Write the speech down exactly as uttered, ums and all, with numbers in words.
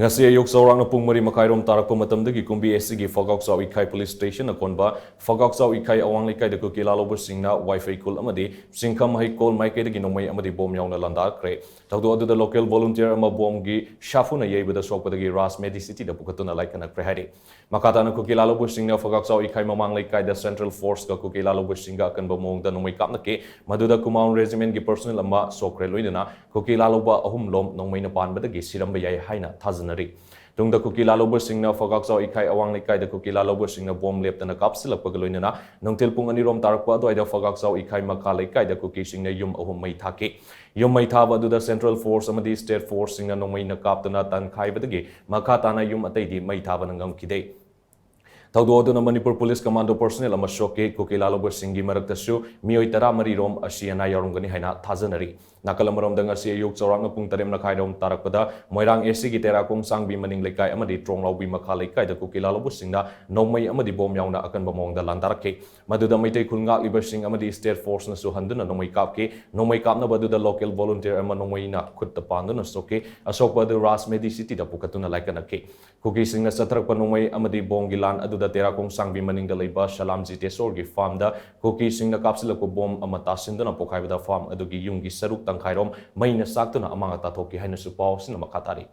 ꯉꯁꯤ ꯑꯌꯨꯛ ꯆꯥꯎꯔꯥꯛꯅ ꯄꯨꯡ ꯃꯔꯤ ꯃꯈꯥꯏꯔꯣꯝ ꯇꯥꯔꯛꯄ ꯃꯇꯝꯗꯒꯤ ꯀꯨꯝꯕꯤ ꯑꯦꯁ ꯁꯤꯒꯤ ꯐꯒꯥꯎꯆꯥꯎ ꯏꯈꯥꯏ ꯄꯨꯂꯤꯁ ꯁ꯭ꯇꯦꯁꯟ ꯑꯀꯣꯟꯕ ꯐꯒꯥꯎꯆꯥꯎ ꯏꯈꯥꯏ ꯑꯋꯥꯡ ꯂꯩꯀꯥꯏꯗ ꯀꯨꯀꯤ ꯂꯥꯂꯧꯕꯁꯤꯡꯅ ꯋꯥꯏꯐꯩ ꯈꯨꯜ ꯑꯃꯗꯤ ꯆꯤꯡꯈꯝ ꯍꯩꯀꯣꯜ ꯃꯥꯏꯀꯩꯗꯒꯤ ꯅꯣꯡꯃꯩ ꯑꯃꯗꯤ ꯕꯣꯝ ꯌꯥꯎꯅ ꯂꯥꯟꯗꯥꯈ꯭ꯔꯦ꯫ ꯊꯧꯗꯣꯛ ꯑꯗꯨꯗ ꯂꯣꯀꯦꯜ ꯚꯣꯂꯨꯟꯇꯤꯌꯔ ꯑꯃ ꯕꯣꯝꯒꯤ ꯁꯥꯐꯨꯅ ꯌꯩꯕꯗ ꯁꯣꯛꯄꯗꯒꯤ ꯔꯥꯖ ꯃꯦꯗꯤꯁꯤꯇꯤꯗ ꯄꯨꯈꯠꯇꯨꯅ ꯂꯥꯏꯀꯠꯅꯈ꯭ꯔꯦ ꯍꯥꯏꯔꯤ꯫ ꯃꯈꯥ ꯇꯥꯅ ꯀꯨꯀꯤ ꯂꯥꯂꯧꯕꯁꯤꯡꯅ ꯐꯒꯥꯛꯆꯥꯎ ꯏꯈꯥꯏ ꯃꯃꯥꯡ ꯂꯩꯀꯥꯏꯗ ꯁꯦꯟꯇ꯭ꯔꯦꯜ ꯐꯣꯔꯁꯀ ꯀꯨꯀꯤ ꯂꯥꯂꯧꯕꯁꯤꯡꯒ ꯑꯀꯟꯕ ꯃꯑꯣꯡꯗ ꯅꯣꯡꯃꯩ ꯀꯥꯞꯅꯈꯤ꯫ ꯃꯗꯨꯗ ꯀꯨꯃꯥꯎꯟ ꯔꯦꯖꯤꯃꯦꯟꯒꯤ ꯄꯔꯁꯣꯅꯦꯜ ꯑꯃ ꯁꯣꯛꯈ꯭ꯔꯦ, ꯂꯣꯏꯅꯅ ꯀꯨꯀꯤ ꯂꯥꯂꯧꯕ ꯑꯍꯨꯝ ꯂꯣꯝ ꯅꯣꯡꯃꯩꯅ ꯄꯥꯟꯕꯗꯒꯤ ꯁꯤꯔꯝꯕ ꯌꯥꯏ ꯍꯥꯏꯅ ꯊꯥꯖꯅꯔꯤ꯫ ꯇꯨꯡꯗ ꯀꯨꯀꯤ ꯂꯥꯂꯧꯕꯁꯤꯡꯅ ꯐꯒꯥꯛꯆꯥꯎ ꯏꯈꯥꯏ ꯑꯋꯥꯡ ꯂꯩꯀꯥꯏꯗ ꯀꯨꯀꯤ ꯂꯥꯂꯧꯕꯁꯤꯡꯅ ꯕꯣꯝ ꯂꯦꯞꯇꯅ ꯀꯥꯞꯁꯤꯜꯂꯛꯄꯒ ꯂꯣꯏꯅꯅ ꯅꯨꯡꯊꯤꯜ ꯄꯨꯡ ꯑꯅꯤ ꯔꯣꯝ ꯇꯥꯔꯛꯄ ꯑꯗꯨꯋꯥꯏꯗ ꯐꯒꯥꯛꯆꯥꯎ ꯏꯈꯥꯏ ꯃꯈꯥ ꯂꯩꯀꯥꯏꯗ ꯀꯨꯀꯤꯁꯤꯡꯅ ꯌꯨꯝ ꯑꯍꯨꯝ ꯃꯩ ꯊꯥꯈꯤ꯫ ꯌꯨꯝ ꯃꯩ ꯊꯥꯕ ꯑꯗꯨꯗ ꯁꯦꯟꯇ꯭ꯔꯦꯜ ꯐꯣꯔꯁ ꯑꯃꯗꯤ ꯁ꯭ꯇꯦꯠ ꯐꯣꯔꯁꯁꯤꯡꯅ ꯅꯣꯡꯃꯩꯅ ꯀꯥꯞꯇꯨꯅ ꯇꯟꯈꯥꯏꯕꯗꯒꯤ ꯃꯈꯥ ꯇꯥꯅ ꯌꯨꯝ ꯑꯇꯩꯗꯤ ꯃꯩ ꯊꯥꯕꯅ ꯉꯝꯈꯤꯗꯦ꯫ ꯊꯧꯗꯣꯛ ꯑꯗꯨꯅ ꯃꯅꯤꯄꯨꯔ ꯄꯨꯂꯤꯁ ꯀꯃꯥꯟꯗꯣ ꯄꯔꯁꯣꯅꯦꯜ ꯑꯃ ꯁꯣꯛꯈꯤ꯫ ꯀꯨꯀꯤ ꯂꯥꯂꯧꯕꯁꯤꯡꯒꯤ ꯃꯔꯛꯇꯁꯨ ꯃꯤꯑꯣꯏ ꯇꯔꯥꯃꯔꯤ ꯔꯣꯝ ꯑꯁꯤ ꯑꯅꯥ ꯌꯥꯎꯔꯝꯒꯅꯤ ꯍꯥꯏꯅ ꯊꯥꯖꯅꯔꯤ꯫ ꯅꯥꯀꯜ ꯑꯃꯔꯣꯝꯗ ꯉꯁꯤ ꯑꯌꯨꯛ ꯆꯥꯎꯔꯥꯛꯅ ꯄꯨꯡ ꯇꯔꯦꯠ ꯃꯈꯥꯏꯔꯣꯝ ꯇꯥꯔꯛꯄꯗ ꯃꯣꯏꯔꯥꯡ ꯑꯦꯁ ꯁꯤꯒꯤ ꯇꯦꯔꯥꯈꯣꯡ ꯁꯥꯡꯕꯤ ꯃꯅꯤꯡ ꯂꯩꯀꯥꯏ ꯑꯃꯗꯤ ꯇ꯭ꯔꯣꯡꯂꯥꯎꯕꯤ ꯃꯈꯥ ꯂꯩꯀꯥꯏꯗ ꯀꯨꯀꯤ ꯂꯥꯂꯧꯕꯁꯤꯡꯅ ꯅꯣꯡꯃꯩ ꯑꯃꯗꯤ ꯕꯣꯝ ꯌꯥꯎꯅ ꯑꯀꯟꯕ ꯃꯑꯣꯡꯗ ꯂꯥꯟꯗꯥꯔꯛꯈꯤ꯫ ꯃꯗꯨꯗ ꯃꯩꯇꯩ ꯈꯨꯜ ꯉꯥꯛꯂꯤꯕꯁꯤꯡ ꯑꯃꯗꯤ ꯁ꯭ꯇꯦꯠ ꯐꯣꯔꯁꯅꯁꯨ ꯍꯟꯗꯨꯅ ꯅꯣꯡꯃꯩ ꯀꯥꯞꯈꯤ꯫ ꯅꯣꯡꯃꯩ ꯀꯥꯞꯅꯕ ꯑꯗꯨꯗ ꯂꯣꯀꯦꯜ ꯚꯣꯂꯨꯟꯇꯤꯌꯔ ꯑꯃ ꯅꯣꯡꯃꯩꯅ ꯈꯨꯠꯇ ꯄꯥꯟꯗꯨꯅ ꯁꯣꯛꯈꯤ꯫ ꯑꯁꯣꯛꯄ ꯑꯗꯨ ꯔꯥꯖ ꯃꯦꯗꯤꯁꯤꯇꯤꯗ ꯄꯨꯈꯠꯇꯨꯅ ꯂꯥꯏꯀꯠꯅꯈꯤ꯫ ꯀꯨꯀꯤꯁꯤꯡꯅ ꯆꯠꯊꯔꯛꯄ ꯅꯣꯡꯃꯩ ꯑꯃꯗꯤ ꯕꯣꯝꯒꯤ ꯂꯥꯟ ꯑꯗꯨꯗ ꯇꯦꯔꯥꯈꯣꯡ ꯁꯥꯡꯕꯤ ꯃꯅꯤꯡꯗ ꯂꯩꯕ ꯁꯂꯥꯝ ꯖꯤꯇꯦꯁꯣꯔꯒꯤ ꯐꯥꯔꯝꯗ ꯀꯨꯀꯤꯁꯤꯡꯅ ꯀꯥꯞꯁꯤꯜꯂꯛꯄ ꯕꯣꯝ ꯑꯃ ꯇꯥꯁꯤꯟꯗꯨꯅ ꯄꯣꯈꯥꯏꯕꯗ ꯐꯥꯔꯝ ꯑꯗꯨꯒꯤ ꯌꯨꯝꯒꯤ ꯁꯔꯨꯛ ꯇꯪꯈꯥꯏꯔꯣꯝ ꯃꯩꯅ ꯆꯥꯛꯇꯨꯅ ꯑꯃꯥꯡ ꯑꯇꯥ ꯊꯣꯛꯈꯤ ꯍꯥꯏꯅꯁꯨ ꯄꯥꯎ ꯑꯁꯤꯅ ꯃꯈꯥ ꯇꯥꯔꯤ꯫